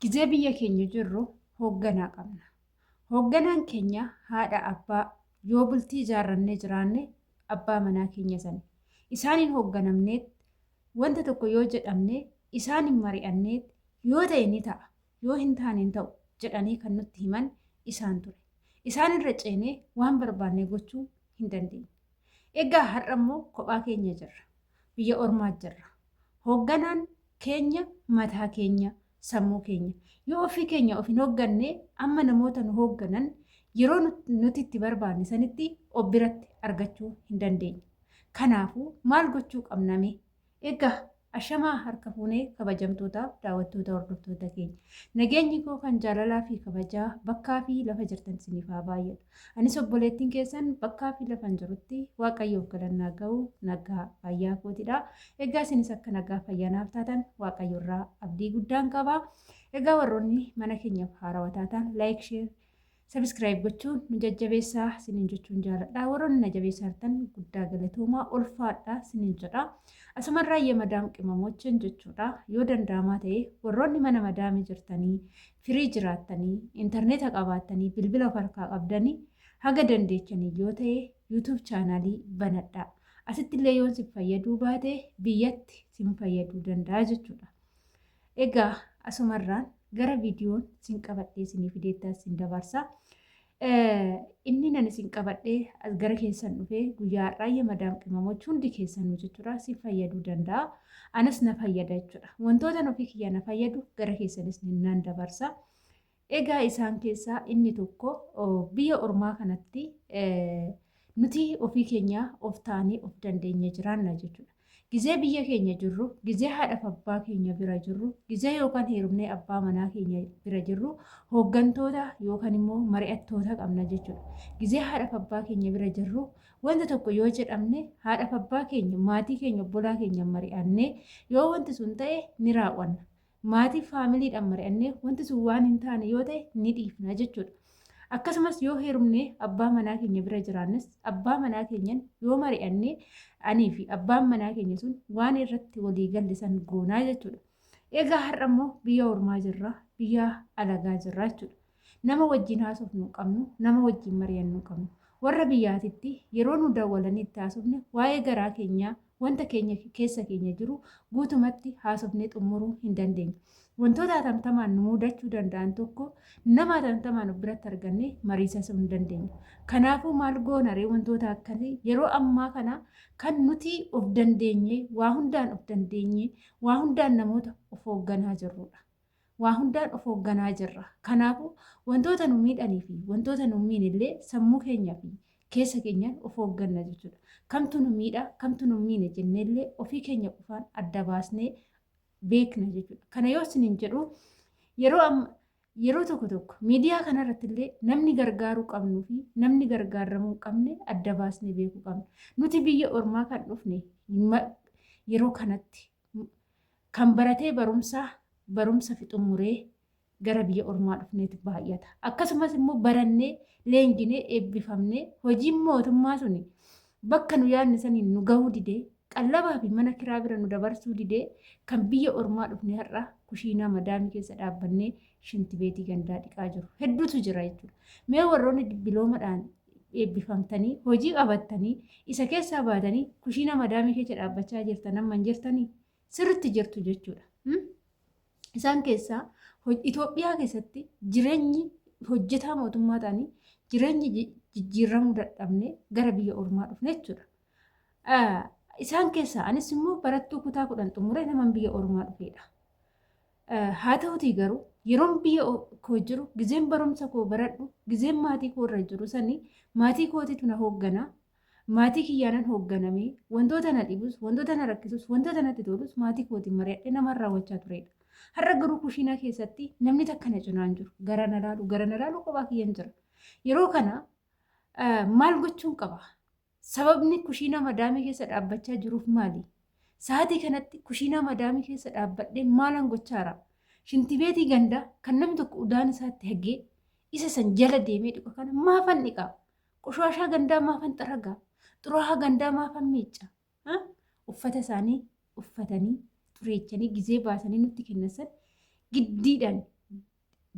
Gizee biyya keenya jirru hoogganaa qabna. Hoogganaan keenya haadha abbaa yoo bultii ijaarrannee jiraanne abbaa manaa keenya sani. Isaaniin hoogganamneet wanta tokko yoo jedhamne isaaniin mari'anneet yoo ta'e ni ta'a yoo hin taane hin ta'u jedhanii kan nutti himan isaan ture. Isaan irra ceenee waan barbaanne gochuu hin dandeenye. Egaa har'a immoo kophaa keenya jirra. Biyya ormaa jirra. Hoogganaan keenya mataa keenya, sammuu keenya. Yoo ofii keenya of hin hoogganne amma namoota nu hoogganan yeroo nuti itti barbaanne sanitti of biratti argachuu hin dandeenye. Kanaafuu maal gochuu qabna mee? Egaa ashamaa harka fuunee kabajamtootaaf daawwattoota hordoftoota keenya. Nageenyi koo kan jaalalaa fi kabajaa bakkaa fi lafa jirtan isiniif haa baay'atu. Anis obboleettiin keessan bakkaa fi lafan jirutti Waaqayyoof galannaa ga'u nagaa fayyaa kootidha. Egaa isinis akka nagaa fayyaa naaf taatan Waaqayyo irraa abdii guddaan qaba. Egaa warroonni mana keenyaaf haarawa taatan like, share, Subscribe gochuun nu jajjabeessaa sinin jechuun jaaladha. Warroonni na jabeessaa jirtan guddaa galatoomaa ulfaadha sinin jedha. Asumarraa yemadaam qimamochin jechuudha. Yoo danda'amaa ta'e warroonni mana madaamii jirtanii, firii jiraattanii, intarneeta qabaattanii, bilbila of harkaa qabdanii haga dandeechanii yoo ta'e YouTube chaanaalii banadhaa. Asitti illee yoon sin fayyaduu baate biyyatti sin fayyaduu danda'a jechuudha. Egaa asumarraan gara viidiyoon sin qabadhee isinii fideettaa isin dabarsa. Inni nan isin qabadhee as gara keessan dhufee guyyaa har'aa madaam qimamochi hundi keessanuu jechuudha si fayyaduu danda'a. Anas na fayyada jechuudha. Wantoota ofii kiyya na fayyadu gara keessanis nan dabarsa. Egaa isaan keessaa inni tokko biyya ormaa kanatti nuti ofii keenya of taanee of dandeenye jiraanna jechuudha. Gizee biyya keenya jirru, gizee haadhaaf abbaa keenya bira jirru, gizee yookaan heerumnee abbaa manaa keenya bira jirru hooggantoota yookaan immoo mari'attoota qabna jechuudha. Gizee haadhaaf abbaa keenya bira jirru wanta tokko yoo jedhamne haadhaaf abbaa keenya, maatii keenya, obbolaa keenya mari'annee yoo wanti sun ta'e ni raawwanna. Maatii faamiliidhaan mari'annee wanti sun waan hin taane yoo ta'e ni dhiifna jechuudha. Akkasumas yoo heerumnee abbaa manaa keenya bira jiraannes abbaa manaa keenyan yoo mari'annee anii fi abbaan manaa keenya sun waan irratti walii galle san goonaa jechuudha. Egaa har'a immoo biyya ormaa jirra, biyya alagaa jirra jechuudha. Nama wajjin haasofnu hin qabnu, nama wajjin mari'annu hin qabnu. Warra biyyaatitti yeroo nu dawwalanii itti haasofne waa'ee garaa keenyaa wanta keenya keessa keenya jiru guutumatti haasofnee xummuruu hin dandeenyu. Wantoota hatamtamaan nu mudachuu danda'an tokko nama hatamtamaan of biratti argannee mariisisuu hin dandeenyu. Kanaafuu maal goona ree wantoota akkasii yeroo ammaa kana kan nuti of dandeenyee waa hundaan of dandeenyee waa hundaan namoota of hoogganaa jirrudha. Waa hundaan of hoogganaa jirra. Kanaafuu wantoota nu miidhanii fi wantoota nu miine illee sammuu keenya fi keessa keenyaan of hoogganna jechuudha. Kamtu nu miidha, kamtu nu miine jennee illee ofii keenya qofaan adda baasnee beekna jechuudha. Kana yoo isiniin jedhu yeroo amma yeroo tokko tokko miidiyaa kanarratti illee namni gargaaruu qabnuu fi namni gargaaramuu hin qabne adda baasnee beekuu qabna. Nuti biyya ormaa kan dhufne yeroo kanatti kan baratee barumsa barumsa fi xumuree gara biyya ormaa dhufneetu baay'ata. Akkasumas immoo barannee leenjinee eebbifamnee hojiin mootummaa suni bakka nu yaadne saniin nu gahuu didee qallabaa fi mana kiraa bira nu dabarsuu didee kan biyya ormaa dhufne har'a kushiinaa madaamii keessa dhaabbannee shintibeetii gandaa dhiqaa jiru hedduutu jira jechuudha. Mee warroonni dippiloomadhaan eebbifamtanii hojii qabattanii isa keessaa baatanii kushiinaa madaamii keessa dhaabbachaa jirtan amma hin jirtanii sirritti jirtu jechuudha. Isaan keessaa Itoophiyaa keessatti jireenyi hojjetaa mootummaa ta'anii jireenyi jijjiiramuu dadhabne gara biyya ormaa dhufne jechuudha. Isaan keessaa anis immoo barattuu kutaa 10 xumuree naman biyya ormaa dhufedha. Haa ta'utii garuu yeroon biyya koo jiru gizeen barumsa koo baradhu gizeen maatii koo irra jiru sanii maatii kootitu na hoogganaa. Maatii kiyyaanan hoogganamee wantoota na dhibus wantoota na rakkisus wantoota natti tolus maatii kootiin mari'adhee naman raawwachaa turedha. Har'a garuu kushiinaa keessatti namni takka na cinaan jiru. Gara na laalu gara na laalu kophaa kiyyan jira. Yeroo kana maal gochuun qaba? Sababni kushiinaa madaamii keessa dhaabbachaa jiruuf maali? Sa'aatii kanatti kushiinaa madaamii keessa dhaabbadhee maalan gochaara? Shintibeetii gandaa kan namni tokko udaan isaatti hagee isa san jala deemee dhiqu kana maafan dhiqaa? Qoshaashaa gandaa maafan xaragaa? Xuraa'aa gandaa maafan miicca? Uffata isaanii uffatanii xureechanii gizee baasanii nutti kennan san giddiidhaan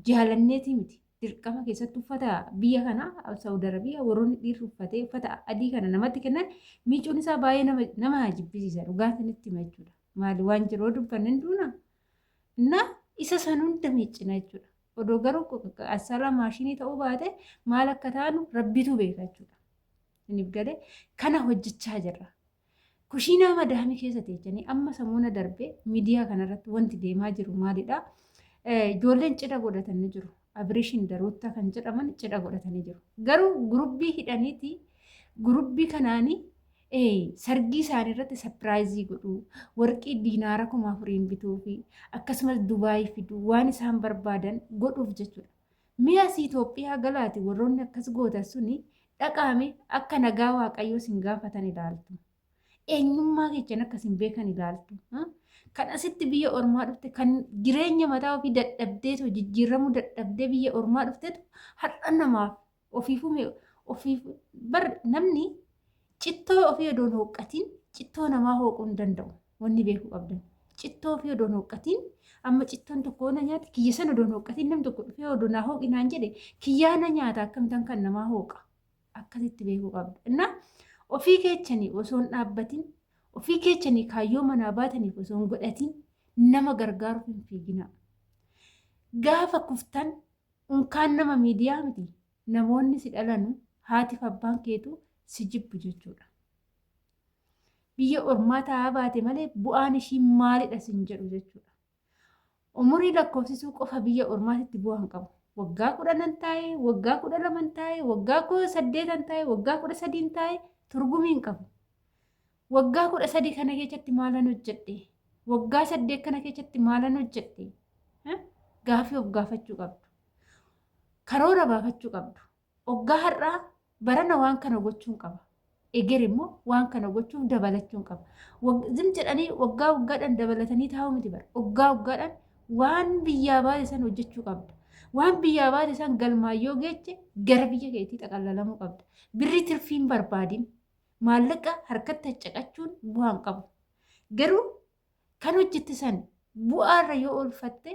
Jaalanneetii miti. Dirqama keessatti uffata biyya kanaa Saawud Arabiyaa warroonni dhiirri uffatee uffata adii kana namatti kennan miicuun isaa baay'ee nama jibbisiisa. Dhugaa isinitti hima jechuudha. Maali waan jiru dubbanne hin duuna. Na isa san hunda miiccina jechuudha. Odoo garuu assalaa maashinii ta'uu baate maal akka taanu rabbitu beeka jechuudha. Isiniif galee kana hojjechaa jirra. Kushiinaa madaamii keessa teechanii amma samuuna darbee miidiyaa kanarratti wanti deemaa jiru maalidha? Ijoolleen cidha godhatanii jiru. Abirishin Daruuttaa kan jedhaman cidha godhatanii jiru. Garuu gurubbii hidhaniiti gurubbii kanaanii sargii isaanii irratti sapiraayizii godhuu, warqii diinaara 4000 bituu fi akkasumas Dubaayii fiduu waan isaan barbaadan godhuuf jechuudha. Mee asii Itoophiyaa galaati warroonni akkas gootan suni dhaqaame akka nagaa waaqayyoo sin gaafatan ilaaltu. Eenyummaa keechan akka sin beekan ilaaltu. Kan asitti biyya ormaa dhufte kan jireenya mataa ofii dadhabdeetu jijjiiramuu dadhabdee biyya ormaa dhuftetu har'a namaaf ofiifuu ofiif bar namni cittoo ofii odoon hooqqatiin cittoo namaa hooquu hin danda'u. Wanni beekuu qabdan. Cittoo ofii odoon hooqqatiin amma cittoon tokko na nyaate kiyya sana odoon hooqqatiin nam tokko dhufee odoo naa hooqi naan jedhe kiyyaa na nyaata akkamitan kan namaa hooqa. Akkasitti beekuu qabda. Innaa ofii keechanii osoo hin dhaabbatin ofii keechanii kaayyoo manaa baataniif osoo hin godhatin nama gargaaruuf hin fiiginaa. Gaafa kuftan unkaan nama miidiyaa miti namoonni si dhalanu haatiif abbaan keetu si jibbu jechuudha. Biyya ormaa taa'aa baate malee bu'aan ishii maalidha sin jedhu jechuudha. Umurii lakkoofsisuu qofa biyya ormaatitti bu'aa hin qabu. Waggaa 10n taa'e, waggaa 12n taa'e, waggaa 8n taa'e, waggaa 13n taa'e turgumii hin qabu. Waggaa 13 kana keessatti maalan hojjedhe? Waggaa 8 kana keessatti maalan hojjedhe? Gaafii of gaafachuu qabdu. Karoora baafachuu qabdu. Waggaa har'aa barana waan kana gochuun qaba. Eger immoo waan kana gochuuf dabalachuun qaba. Zim jedhanii waggaa waggaadhaan dabalatanii taa'uu miti bara. Waggaa waggaadhaan waan biyyaa baate san hojjechuu qabda. Waan biyyaa baate san galmaan yoo geeche gara biyya keetii xaqallalamuu qabda. Birrii tirfiin barbaadin. Maallaqa harkatti haccaqachuun bu'aa hin qabu. Garuu kan hojjette san bu'aarra yoo oolfatte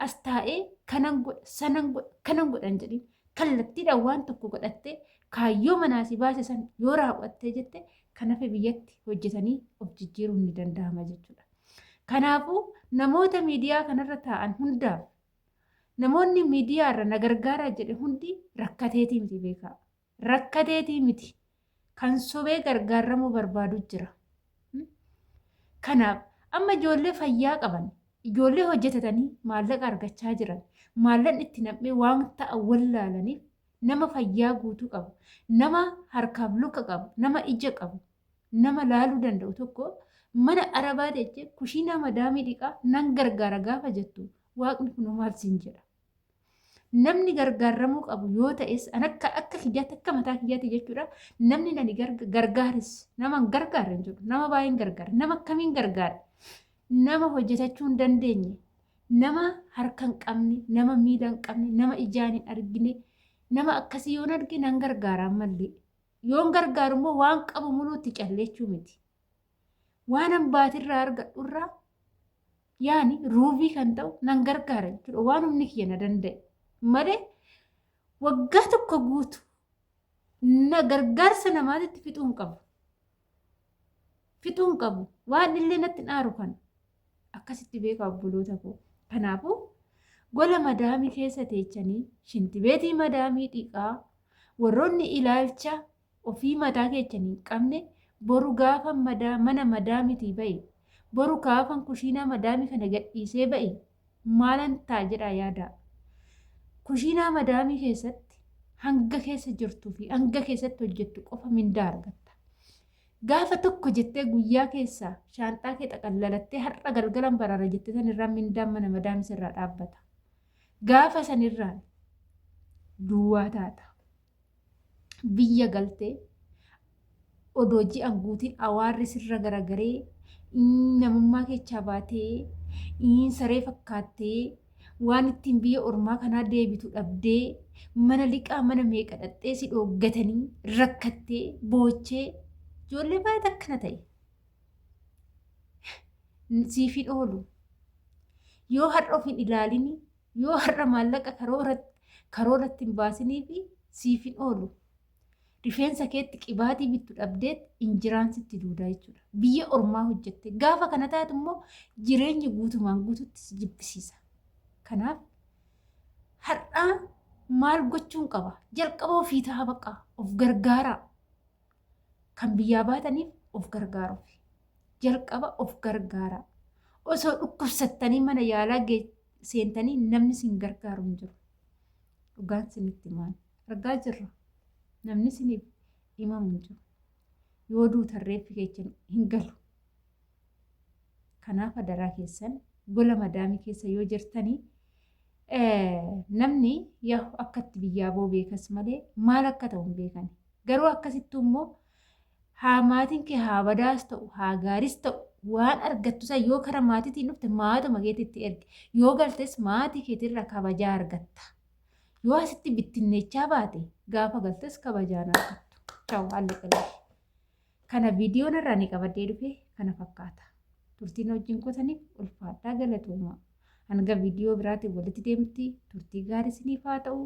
as taa'ee kanan godha sanan godha kanan godha hin jedhin kallattiidhaan waan tokko godhattee kaayyoo manaa si baase san yoo raawwattee jette kan hafe biyyatti hojjetanii of jijjiiruun ni danda'ama jechuudha. Kanaafuu namoota miidiyaa kanarra taa'an hundaaf namoonni miidiyaarra na gargaaraa jedhe hundi rakkateetii miti beekaa. Rakkateetii miti. Kan sobee gargaarramuu barbaadu jira. Kanaaf amma ijoollee fayyaa qaban, ijoollee hojjetatanii maallaqa argachaa jiran, maallaqni itti nam'ee waan ta'a wallaalaniif nama fayyaa guutuu qabu, nama harkaaf luka qabu, nama ija qabu, nama laaluu danda'u tokko mana arabaa teechee kushiinaa madaamii dhiqaa nan gargaara gaafa jettu waaqni kunoo maal siin jedha. Namni gargaarramuu qabu yoo ta'es an akka akka kiyyaatti akka mataa kiyyaatti jechuudha namni nani gargaares nama hin gargaarre hin jiru nama baay'een gargaare nama akkamiin gargaare nama hojjetachuu hin dandeenye nama harka hin qabne nama miila hin qabne nama ijaan hin argine nama akkasii yoon arge nan gargaara ammallee yoon gargaaru immoo waan qabu muluutti calleechuu miti waan an baatirraa argadhurraa yaani ruubii kan ta'u nan gargaara jechuudha waan humni kiyya na danda'e malee waggaa tokko guutu na gargaarsa namaatitti fixuu hin qabu. Fixuu hin qabu. Waan illee natti hin aaru kana. Akkasitti beeka obboloota koo. Kanaafuu gola madaamii keessa teechanii shintibeetii madaamii dhiqaa warroonni ilaalcha ofii mataa keechanii hin qabne boru gaafa madaa mana madaamitii ba'e boru gaafan kushiinaa madaamii kana gadhiisee ba'e maalan ta'a jedhaa yaadaa. Kushiinaa madaamii keessatti hanga keessa jirtuu fi hanga keessatti hojjettu qofa mindaa argatta. Gaafa tokko jettee guyyaa keessaa shaanxaa kee xaqallalattee har'a galgalan barara jettee sanirraa mindaan mana madaamii sirraa dhaabbata. Gaafa sanirraan duwwaa taata. Biyya galtee odoo ji'an guutiin awaarri sirra garagaree namummaa keechaa baatee saree fakkaattee waan ittiin biyya ormaa kanaa deebitu dhabdee mana liqaa mana meeqa dhaqxee si dhooggatanii rakkattee boochee ijoollee baay'ee akkana ta'e. Siif hin oolu. Yoo har'a of hin ilaalini Yoo har'a maallaqa karooratti hin baasinii fi siif hin oolu. Rifeensa keetti qibaatii bittu dhabdeet injiraan sitti duudaa jechuudha. Biyya ormaa hojjette. Gaafa kana taatu immoo jireenyi guutumaan guututti si jibbisiisa. Kanaaf har'aa maal gochuun qaba? Jalqaba ofii ta'a baqa. Of gargaaraa. Kan biyyaa baataniif of gargaaruuf. Jalqaba of gargaaraa. Osoo dhukkubsattanii mana yaalaa seentanii namni sin gargaaru hin jiru. Dhugaan sinitti himaan. Argaa jirra. Namni siniif himamu hin jiru. Yoo duutan reeffi keessan hin galu. Kanaaf adaraa keessan gola madaamii keessa yoo jirtanii namni yaa akkatti biyyaa boo beekas malee maal akka ta'u hin beekan. Garuu akkasittuu immoo haa maatiin kee haa badaas ta'u haa gaaris ta'u waan argattu san yoo kara maatiitiin dhufte maatuma keetitti ergi. Yoo galtes maatii keetirra kabajaa argatta. Yoo asitti bittinneechaa baate gaafa galtes kabajaan argattu. Ciao haalli qalee. Kana viidiyoon irraa ni qabadhee dhufe kana fakkaata. Turtiin wajjin kotaniif ulfaadhaa galatoomaa. Hanga viidiyoo biraatiin walitti deemti turtii gaarii isiniif haa ta'u.